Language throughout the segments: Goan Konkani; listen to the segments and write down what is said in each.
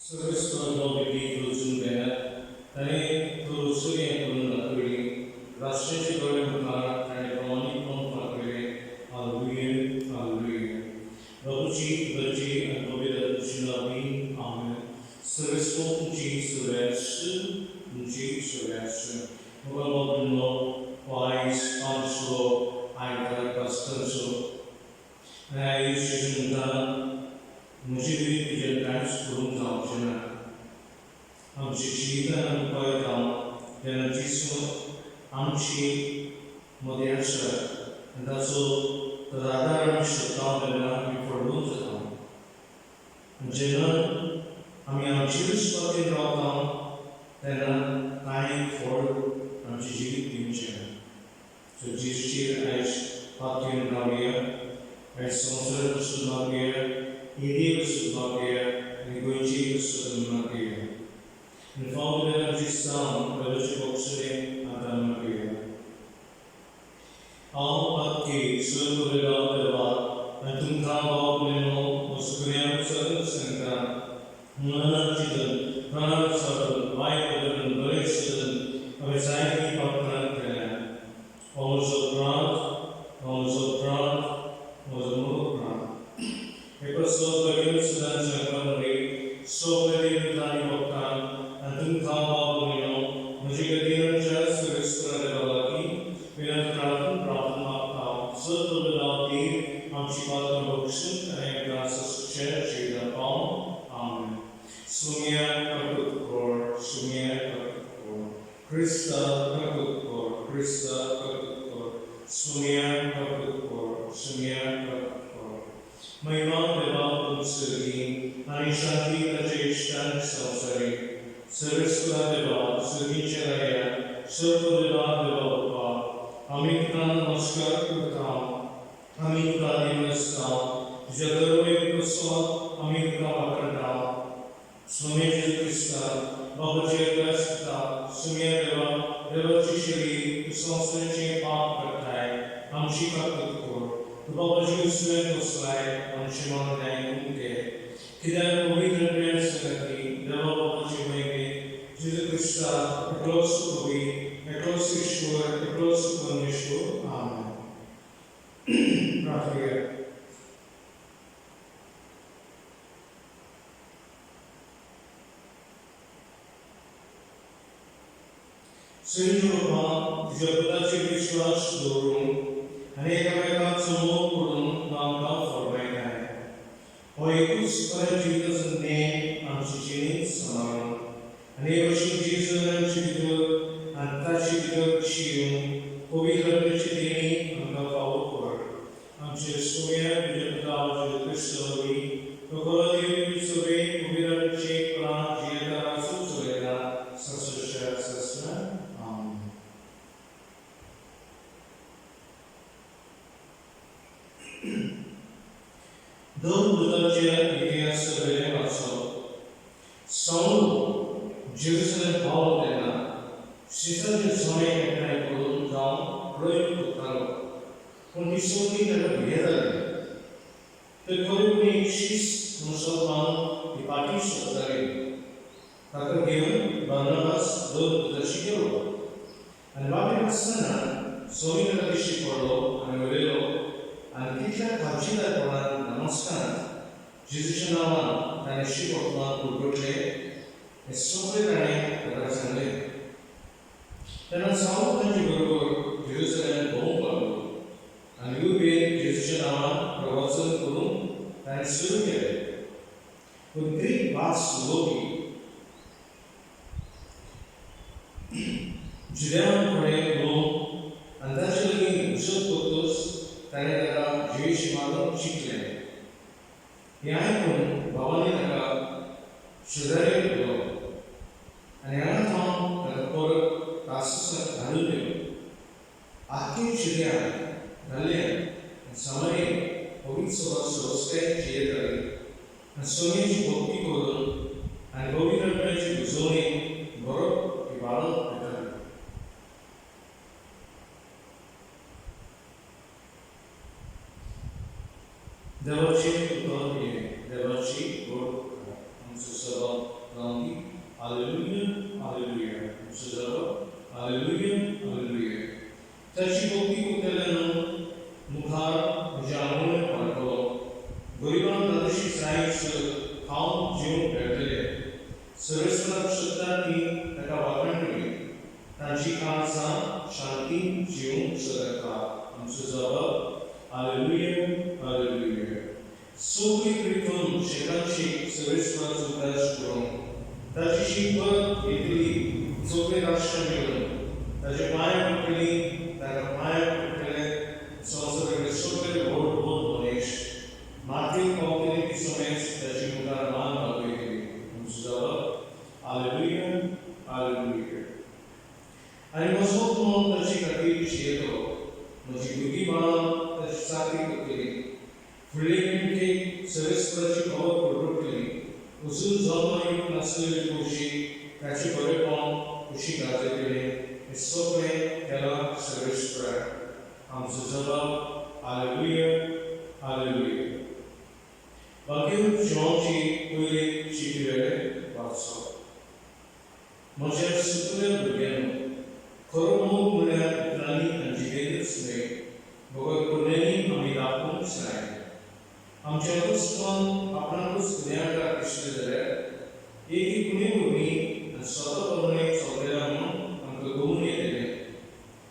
सगळे बेगीन वचून घेयात. ताणें तो हें करून दाखयली. राष्ट्राचे दोळे मुखार ताणें प्रमाणीकपण दाखयलें. Hallelujah, hallelujah. प्रभूची गरजी आनी पवित्र तुमची लागीं. आमेन. सर्वेस्पर तुमची सगळ्यास, तुमची सगळ्यास. मुखार बाबूंनो आयज पांचवो आयतार पास्कांचो आनी आयज जेजू म्हणटा, म्हजे विरीत तुजें कांयच करूंक जावचें ना. आमच्या जिवितान आमी पळयता तेन्ना जेजू आमची मदीं आसा आनी ताचो ताजो आदार आमी सोदता तेन्ना आमी फळवून जाता. जेन्ना आमी आमचेरूच पातयेन रावता तेन्ना कांय फळ आमचें जिवीत दिवचें ना. सो जेजूचेर आयज पातयेन रावया. आयज संवसाराक पसून मागया, इंडिये पसून मागया आनी गोंयचे पसून मागया. आनी फावो तितलें आमची जावन देवाचे भोगसणें आदार मागया. हांव पातकी सर्व देवा आनी तुमकां भाव भयणींनो म्हजो गुन्यांव सगळें सांगता. मनान चिंतून, प्राणान विचारून, वायट करून, बरें चिंतून हांवें जायतीं पातकां केल्या. हो म्हजो अपराध, हो म्हजो अपराध, म्हजो मोठो अपराध. हे पासत भगिनी सदांच मरे सगळे देवतांनी भक्तांक आनी तुमकां भाव भयणींनो म्हजे गतीनाच्या सर्वेस्परा देवा लागीं विनंती प्रार्थना प्रार्थना मागता. सर्व देव आमची पातकां बक्षून आनी आमकां सदच्या जिवितांत पावोवं. आमेन. सोम्या काकूत कर, सोम्या काकूत कर. क्रिस्ता काकूत कर, क्रिस्ता काकूत कर. सोम्या काकूत कर, सोम्या काकूत कर. महिमा देवा तुमसरी आनी शांती ताच्या इश्टांक संवसारी. सर्वेस्परा देवा, सर्गीच्या राया, सर्व देवा देवा बाप्पा, आमी तुका नमस्कार करता. आमी तुका दिवसता. तुज्या करुणेक प्रसाद आमी तुका वाखणटा. स्वामी जेजू क्रिस्ता बाबाचे एकल्याच सुम्या देवा, देवाची शरीर, तूं संवसाराचें पाप काडटाय, आमची काकूत कर. तूं बाबाची उसवें बसलाय, आमचें मन आयकून घे. कित्याक पवित्र आत्म्या संगाती देवा बाबाचे महिमे जेजू क्रिस्ता एकलोच कवी, एकलोच ईश्वर, एकलोच परमेश्वर. आमेन. प्रार्थना. सैन्य बाबा, तुज्या पुताचेर विश्वास दवरून आनी एकामेकाचो मोग करून तूं आमकां फरमायताय. हो एकूच खऱ्या जिविताचो नेम आमचे जिणेंत सांबाळून आनी हे भशेन जेजू आमचे भितर आनी ताचे भितर जिवन पवित्र आत्म्याची देणी आमकां फावो कर. आमचे सोम्या तुज्या पुता जेजू क्रिस्त वरवीं. तो खरो देव सगळे पवित्र आत्म्याचे प्राण जियेता, राजूक चलयता सासणाच्या सासणा. आमेन. दोन दुतांच्या इतिहासा वाचप. सावल जेरुसलेम पावलो तेन्ना शिसाचे चणे एकठांय करून जावन प्रयोग करतालो, पूण ती सगळी ताका भियेताली. तर खरेपणी एक शीस मुसलमान मानून ती फाटी सोदताली. ताका घेवन बार्नाबास दोन दुताशी गेलो आनी वाटेर आसतना स्वामी ताका दिश्टी पडलो आनी उलयलो आनी तितल्या काळजीदारपणान नमस्कारात जेजूच्या नांवान ताणें शिकवतना उरगटलें हें सगळें ताणें ताका सांगलें. तेन्ना सावल तांचे बरोबर जेरुसलेम भोंवंक लागलो आनी उबेर जेजूच्या नांवान प्रवचन करून ताणें सुरू केलें. पूण ग्रीक भास उलोवपी जुदेवां कडेन उलोवन आनी ताचे लागीं घुसत करतच ताणें ताका जिवेशी मारून चिखलें. हें आयकून भावांनी ताका शेजारी व्हेलो आनी हांगा थावन ताका परत तार्सुसाक धाडून दिलो. आख्खे जुद्यांत, गालिलेंत आनी सामरियेंत पवित्र सभा सहजतायेन जियेताली आनी सोम्याची भक्ती करून आनी पवित्र आत्म्याची भुजवणेन बरो निवाडो दिताली. देवाचें उतर हें. देवाची व्हड उपकार. आमचो जबाब जावं दी. Hallelujah, hallelujah. आमचो जबाब हालेलुया, हालेलुया. ताची भक्ती करतल्यान मुखार म्हज्या आंगोळें पाळटलो. गरिबांक तातूशी जायच खावंक जेवंक मेळटलें. सर्वेस्पराक सोदता ती ताका वाखाणटली. तांची काळजां शांतीन जिवंक सदांकाळ. आमचो जबाब हालेलुया, हालेलुया. सगळी प्रिथून शेकांशी सर्वेस्पराचो उगडास करूंक ताची शीक परत येतली. सगळीं राष्ट्रां मेळून ताचे पांय पडटली, ताका पांय पडटले. संवसारांतले सगळे व्हड व्हड मनीस मातयेक पावतली ती समेज ताची मुखार मान बागयतली. आमचो जबाब हालेलुया, हालेलुया. आनी म्हजो मन ताचे खातीर जियेतलो. म्हजी भुरगीं बाळां ताची चाकरी करतली. फुडले पिळगेक सर्वेस्पराची खबर परवडटली. अजून जल्मा येवंक नासलेली कुशी ताचें बरेपण कुशी गाजयतलें. हें सगळें केलां सर्वेस्परान. आमचो जबाब हालेलुया, हालेलुया. बाकी जिवांची पयली चिटी वेळें वाचप. म्हज्या सुकल्या भुरग्यांनो, खरो मोग म्हळ्यार उतरांनी आनी जिबेनूच न्हय, बगर करण्यांनी आमी दाखोवंक जाय. आमचें अधस्पन आपणाकूच गुन्यांवकार दिसलें जाल्यार एक कुणे वरवीं आनी स्वता प्रमाणे चलतल्या म्हूण आमकां गमून येतलें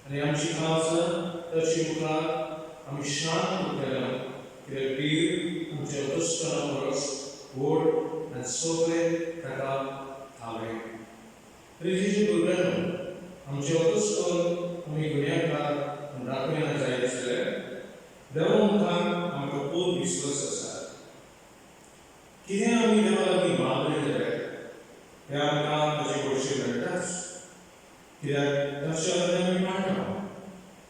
आनी आमची काळजां ताचे मुखार आमी शांत उरतले, कित्याक देव आमच्या अधस्पना परस व्हड आनी सगळें ताका थावें. प्रितीचे भुरग्यांनो, आमचें अधस्पन आमी गुन्यांवकार म्हूण दाखयना जायत जाल्यार देवा मुखार आमकां पूर्ण विस्वास आसा. कितें आमी देवा लागीं मागलें जाल्यार तें आमकां ताचे कडसून मेळटाच, कित्याक ताचे आज्ञा आमी पाळटा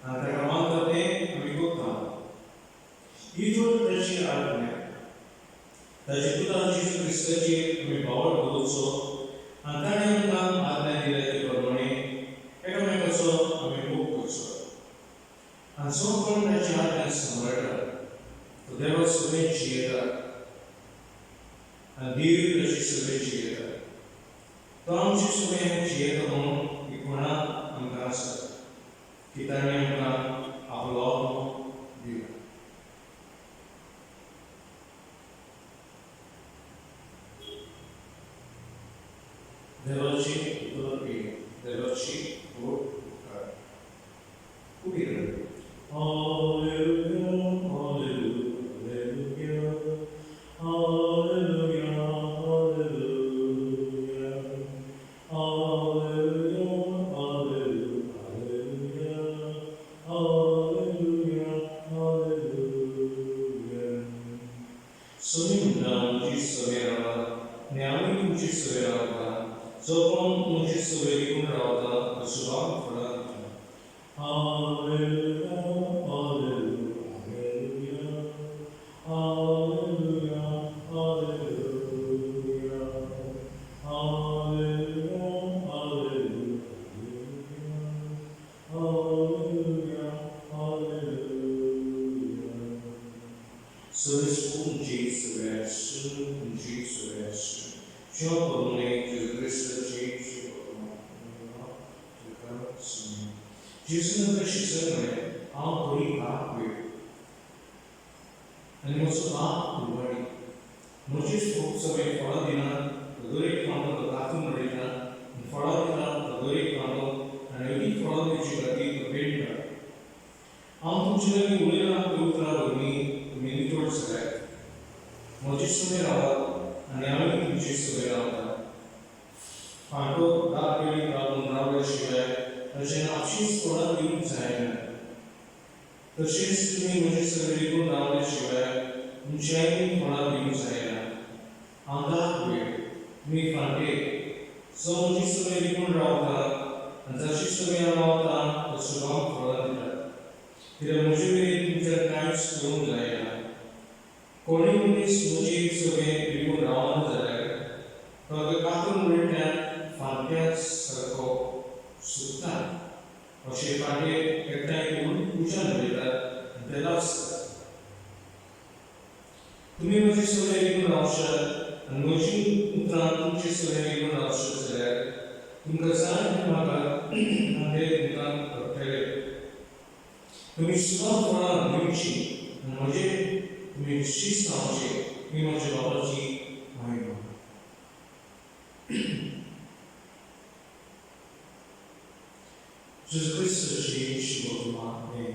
आनी ताका मानता तें आमी करता. ही तर ताची आज्ञा, ताचे पुतान जेजू क्रिस्ताचेर आमी भावार्थ दवरचो आनी ताणें आमकां आज्ञा दिल्या ते प्रमाणे एकामेकाचो आमी मोग करचो. आनी जो कोण ताची आज्ञा सांबाळटा तो देवा सगळें जियेता आनी देव ताची सगळें जियेता. तो आमचे सगळें जियेता म्हणून ही खुणा आमकां आसा की ताणें आमकां आपलो आत्मो दिला. देवाची उतर देवाची गोड उपकार. उबी राव. Hallelujah, hallelujah, hallelujah, hallelujah, hallelujah, hallelujah, hallelujah, hallelujah. सुमी म्हणटा, म्हजी सवे रावात आनी हांवूय तुमची सवे रावता. जो कोण म्हजी सवे रिगून रावता तो सुभाव फळां दिता. Hallelujah, hallelujah, hallelujah, hallelujah, hallelujah, hallelujah, hallelujah, hallelujah. सर्वेस्पर तुमची सवे आसूं. जिवा प्रमाणे जेजू क्रिस्ताची जेजून ताका शिजय म्हळें, हांव खरी दाट वेळ आनी म्हजो बाप कुलवाडी. म्हजेच सगळे फळां दिना तो दरेक फांटो तो कातून उडयता आनी फळां दिता तो दरेक फांटो आनी अदीक फळां दिवचे खातीर तो पेडटा. हांव तुमचे लागीं उलयलां त्या उतरां वरवीं तुमी नितळ जाल्यात. म्हजे सगळे रावात आनी हांवूय तुमचे सगळे रावता. फांटो दाट वेळीक लागून रावल्या शिवाय ताचें आपशींच फळां दिवंक जायना. तशेंच तुमी म्हजे सगळे रिगून रावल्या शिवाय तुमच्याय फळां दिवंक जायना. हांव दाट वेळ, तुमी फांटे. जो म्हजे सगळे रिगून रावता आनी जाचे सगळे हांव रावता तो सुभाव फळां दिता, कित्याक म्हजे मेरेन तुमच्यान कांयच करूंक जायना. कोणूय मनीस म्हजी सगळें रिगून रावना जाल्यार तो आतां कातरून उडयल्यान फांट्या सारको सुकता. अशे फांटे एकठांय करून उज्यान उडयतात आनी ते लासतात. तुमी म्हजे सगळे रिगून रावशात आनी म्हजी उतरां तुमचे सगळें रिगून रावशें जाल्यार तुमकां जाय तें मागात आनी तें तुमकां घडटलें. तुमी सुद्दां फळां दिवचीं आनी म्हजे तुमी शीस रावचे, ही म्हज्या बाबाची महिमा. जेजू क्रिस्ताची शुभकुमार हें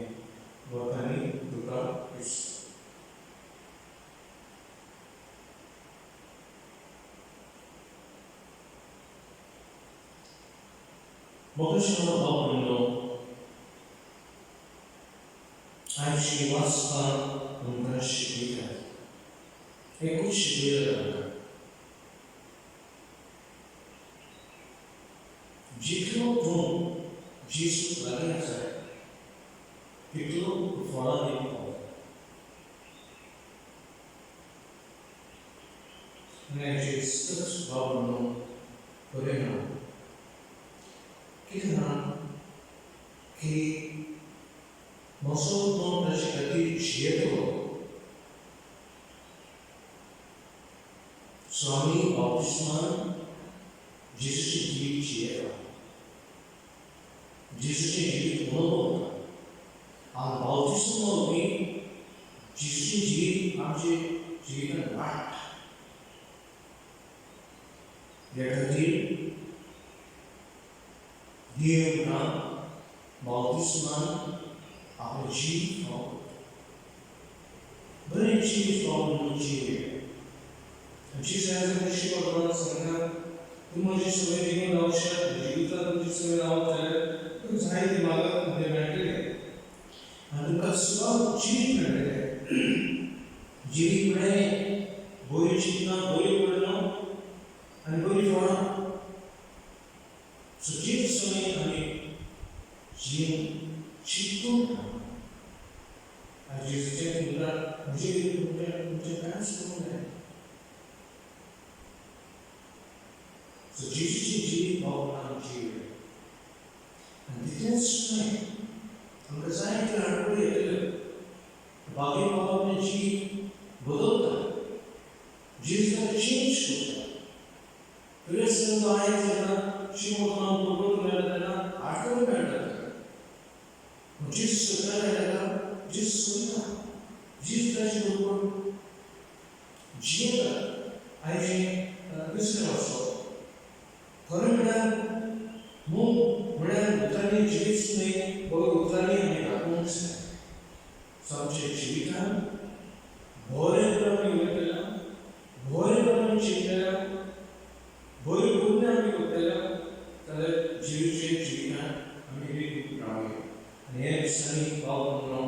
वतानी तुका क्रिस्त. मोगेश्वर बाबूंनो, आयची वाचपां आमकां शिकयतात, एकूच शिकयतात आमकां, जितलो तूं जेजूक लागीं आसा तितलो फळां दिवंक पावता. आनी आयचे सच बाबूंनो बरें ना कितें ना की म्हजो तूं ताचे खातीर जियेतलो. सो आमी बाप्तिस्मान जेजूचें जिवीत जियेता, जेजूचें जिवीत अनुभवता आनी बाप्तिस्मा वरवीं जेजूचें जिवीत आमचे जिवितान वाडटा. ह्या खातीर देव आमकां बाप्तिस्मान आपलें जिवीत फावो करता. बरें जिवीत फावो म्हणून जिवे. जेजू शिकवतना सांगता, तूं म्हजी सगळें रिगून रावशात, म्हजी उतरां तुमची सगळें रावत जाल्यार तुमकां जाय तें मागात तें मेळटलें आनी तुमकां सुद्दां जिवीत मेळटलें. जिवीत म्हळें बरीं चिंतनां, बरीं वळणां आनी बरीं फळां. सो जिवीत सगळें आमी जीवन चिंतून आनी जेजूचें तुमकां म्हजे तुमच्या तुमचें कांयच करूंक जायना. सो जेजूचें जिवीत बाबा जिवे आनी तितलेंच न्हय, आमकां जायते आडखळी येतल्यो. बागी बाबा आपलें जिवीत बदलता, जेजू ताका चेंज करता. तुवें तो आयज जेन्ना शिमोना बरोबर मेळटा तेन्ना आडखळी मेळटा ताका. जेजू सोदता ताका, जेजू सोदता, जेजू ताचे बरोबर जियेता. आयचें दुसरें वाचप खरें म्हळ्यार मोग म्हळ्यार उतरांनी जिवीत न्हय, बगर उतरांनी आमी दाखोवंक जाय. सो आमच्या जिवितान बरें तर आमी उलयतले, बरें तर आमी चिंतले, बरी पुण्य आमी करतले जाल्यार जिवीचे जिवितान आमी रिगून रावया. आनी हे दिसांनी बाबा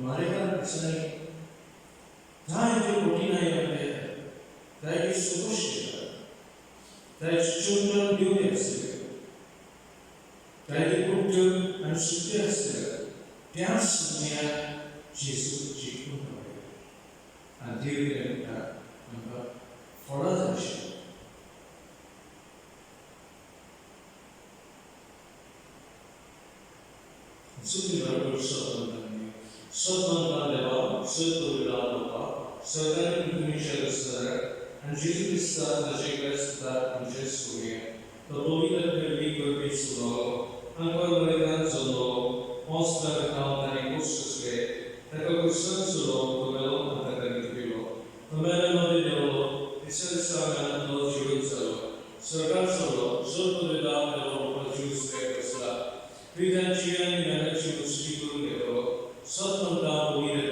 मारेकार दिसांनी जायत्यो कठिणाई आमकां येतात, जायती संकश्ट येतात, जायते चंद्रान देवते आसतले, जायते कुट्ट्यो आनी सुट्ट्यो आसतल्यो. त्या समयार जेजू जिखून रावया आनी देव कितें म्हणटा, आमकां फळां जावचीं. चुकी बरोबर सतमंतांनी सतमंतां देवा सत बापा सरकारी पृथ्वीच्या रस्त्यार आनी जेजू क्रिस्ता ताचे क्रिस्ता आमचे सोडया. तो पवित्र करपी करपी सुलो आमकां मरितान चल्लो पोंच ताका ताणें कोस सोंसले, ताका क्रिस्तान सुलो, तो मेलो आनी ताका निखटिलो. तो मेल्या मदें देंवलो, तिसऱ्या दिसा मेल्यांतलो जिवीत जालो, स्वर्गार चल्लो, सत देवा बापा जीव बसला. प्रितांची आनी मेल्यांची वसुली करून घेतलो. सत म्हणटा पवित्र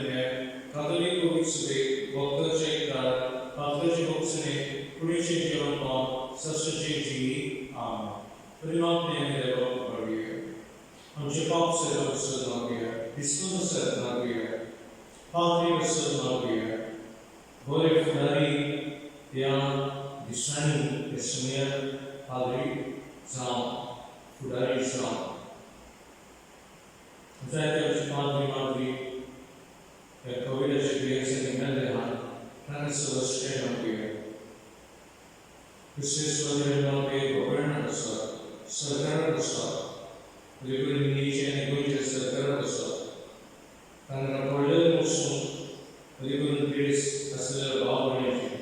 कातोलीक पवित्र सुबेक भक्ताचे एकदार पात्राचे बक्षणे कुडीचे जेवण पावन सस्याचे जिवी. आमेन. परिमापणे आमी देवाक पडया. आमचे पाप सैत वसत मागुया, विस्वास सैत मागुया, पात्री वसत मागुया. बरे फुडारी ह्या दिसांनी ह्या समयार पाद्री जावं फुडारी जावं जायते आमचे पाद्री माद्री ह्या कोविडाच्या दुयेंसांनी मेल्ले आहात, तांकां सदस्य मागुया. विशेष करून गव्हर्नर आसा, सरकाराक आसा, देखून इंडियेचें आनी गोंयच्या सरकाराक आसा, तांकां पडलेलें वचून देखून पिडेस्त आसलेल्या भाव भयणीचें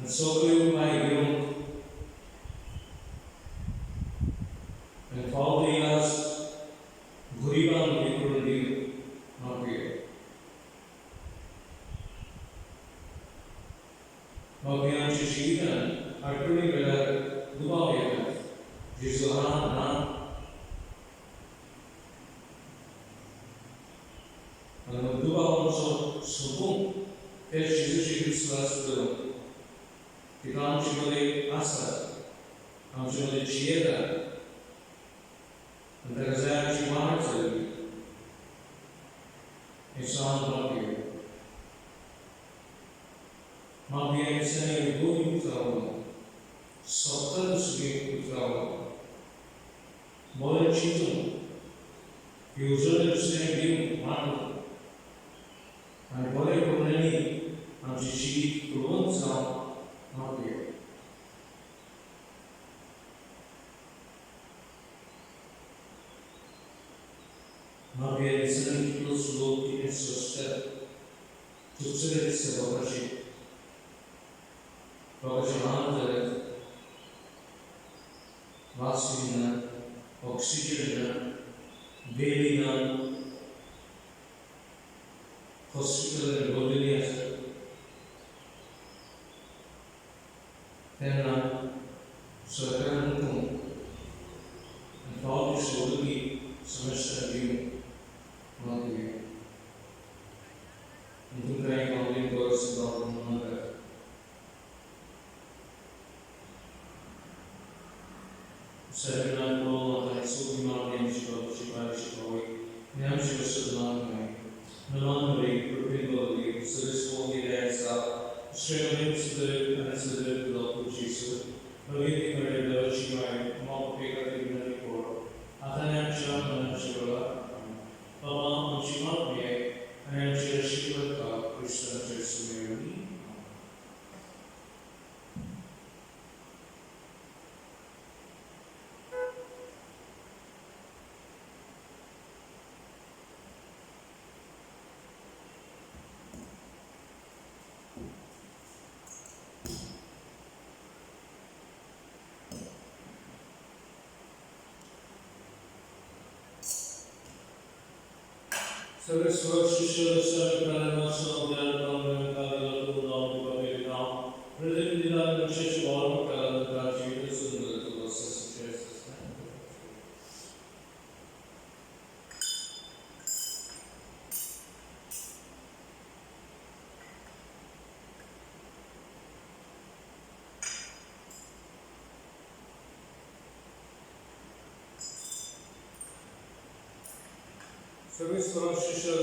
आनी सगळे उपाय घेवंक आनी फावो ते इलाज गरिबांक बी करून दिवंक मागुया. मागीर आमच्या जिवितान आडखळी वेळार दुबाव येता, जेजू आहा ना, आनी दुबाव आमचो सोंपूंक ते जेजूचेर विस्वास दवरूंक. तिका आमचे मदें आसा, आमचे मदें जियेता आनी ताका जाय आमची वाट चलली हें सांग मागीर. मागीर ह्या दिसांनी दोन उतरां उलोवंक, सप्तान सुद्दां उतरां उलोवंक, बरें चिंतूंक, येवजणे दुसऱ्यांक दिवंक मांडूंक आनी बरें करुणांनी आमचें जिवीत फुलोवन जावंक मागुया. मागीर ह्या दिसांनी कितलोच लोक कितें सोंसतात, चुकचुके दिसता लोकांचे, लोकांचे हाल जाल्यात, वासी ना, ऑक्सिजन ना, बेडी ना, हॉस्पिटलांनी भरलेलीं आसात. तेन्ना सरकारान उठून आनी फावो ती सवलती समस्या दिवंक मागुया. आनी तुमकां एक ऑनलायन गरज सुद्दां नाका. सर्वेना पळोवन आतां सगळी मागणी आमची बाबूची पायची पावय आनी आमची वसत मागणी नमान रे कृपेन बदली सदस्य गिरायचा श्रेणी सदैव आनी सदैव लोकूची भगिनी कडे देवाची माय माप खातीर विनंती करो आतां आनी आमच्या मनाच्या वेळार. बाबा आमची मागणी आनी आमची आशिर्वाद क्रिस्ताच्या सुमेवणी. सर्वेश्वर शिष्य सर्वेश्वर शिष्य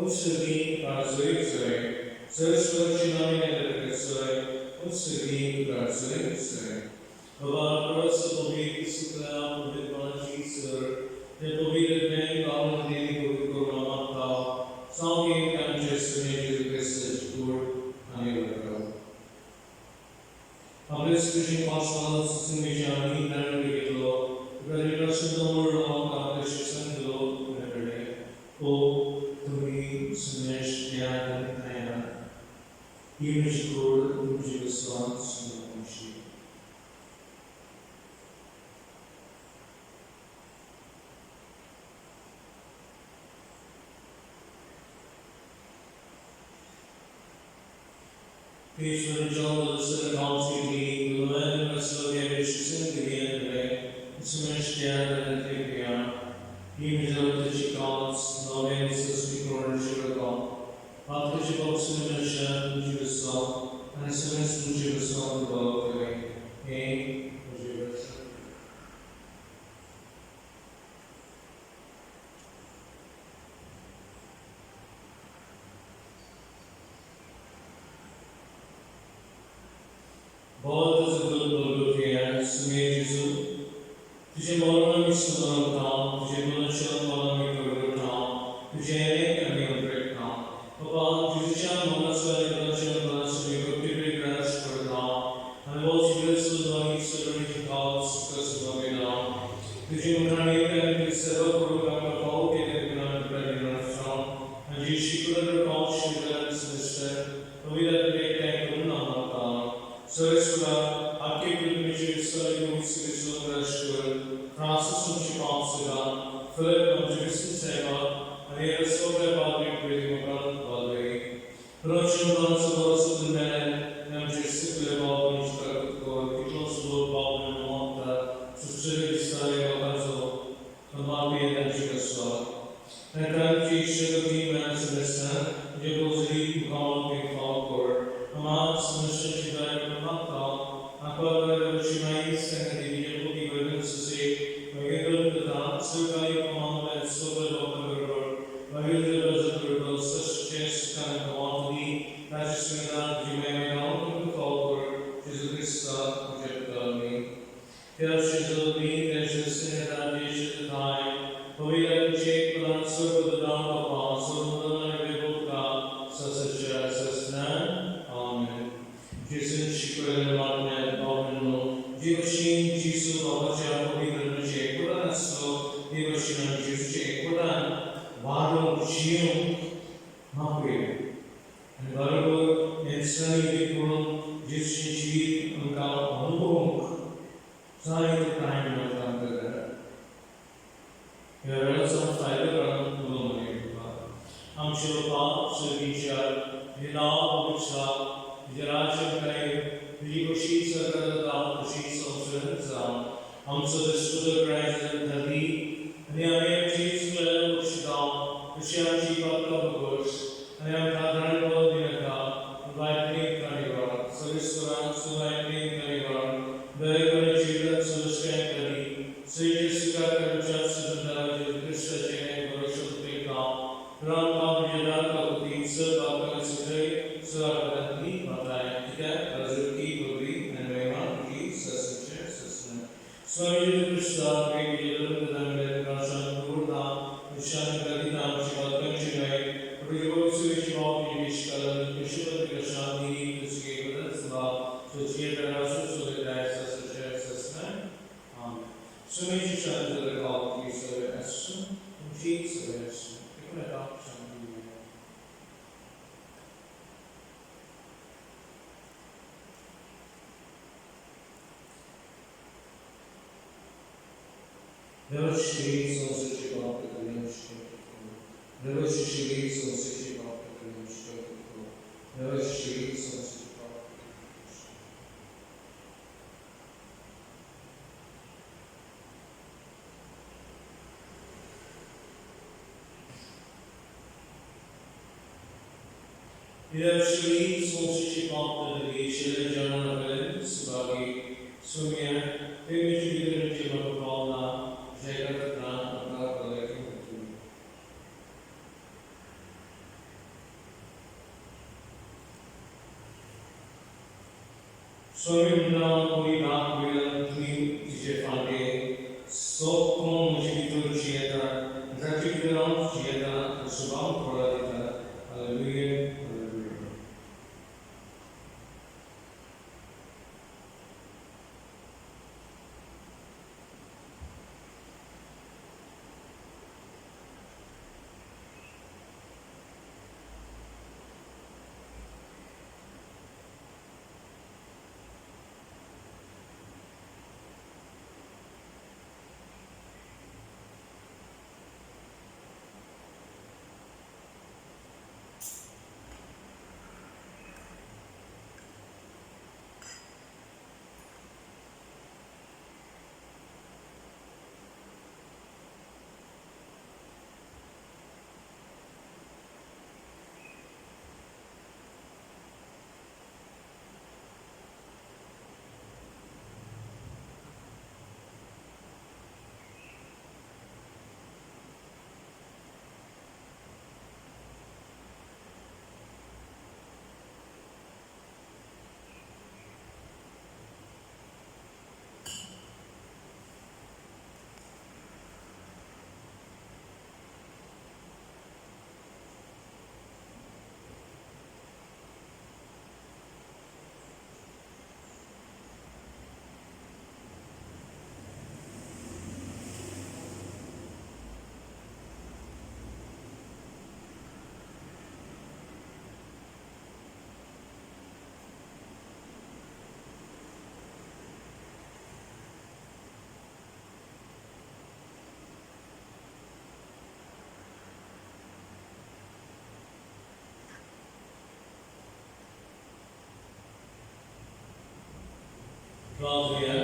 उत्सर्गी प्रार्थनेक जाय सरस्वती नामे जाय उत्सर्गी प्रार्थनेक जाय बाबा परस पवित्र सुकला पवित्र सर ते पवित्र ज्ञान पावन देवी पवित्र करुणा मागता सामके आमचे सुने जेजू क्रिस्ताची कूड आनी वरकराव आपले कृषी पावसाळा सुसंगीच्या आनी ज्ञान घेतलो तुका शुद्ध मोडलो आपले शिक्षण दिलो कडे ओ तुम्ही सुनेश ज्ञान आनी दया ही म्हजी कूड तुमची विस्वास सुनावची. Peace with John, the Son of God, the man of स्वामी म्हणटा कोणी भाग वयल्यान तुमी तिचे फांटे सो कोण म्हजे भितर जियेता ताचे भितर हांव जियेता सुभाव फळां दिता. Hallelujah, hallelujah. प्रार्थुया.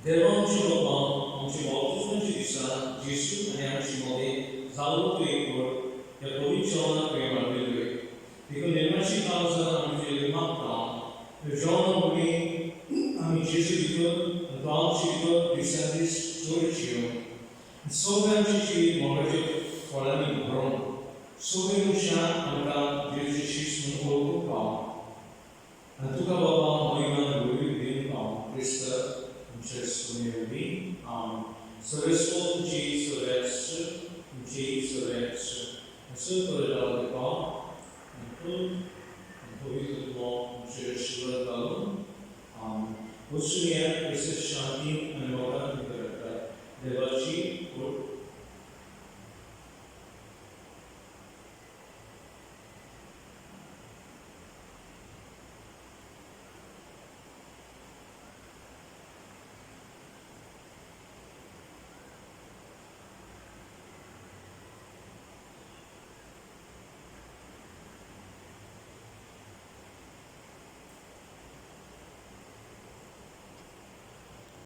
देवा आमचे बाबा, आमचे बाप्तिस्माच्या दिसा जेजू आनी आमचे मदें जालो तो एकवट ह्या पवित्र जेवणाक तुवें वाडयले, देखून निर्माशी काळजान आमी तुजे मागता, जेवणा वरवीं आमी जेजू भितर आनी तो आमचे भितर दिसान दीस चड जियोवन सगळें आमचें जिवीत मोगाच्या फळांनी भरोवन सगळीं मनशां आमकां जेजूचे शीस म्हणून वळखूंक पाव आनी तुका बाबा महिमान व्हडवीक दिवंक पाव. क्रिस्त आमच्या स्वामी वरवीं. आमेन. सर्वेस्पर तुमची सर्वेस, तुमची सर्वेस, सर देवा, पूत आनी पवित्र आत्मो तुमचेर आशिर्वाद घालूं. आमेन. वचुया क्रिस्त शांतीन आनी मोगान.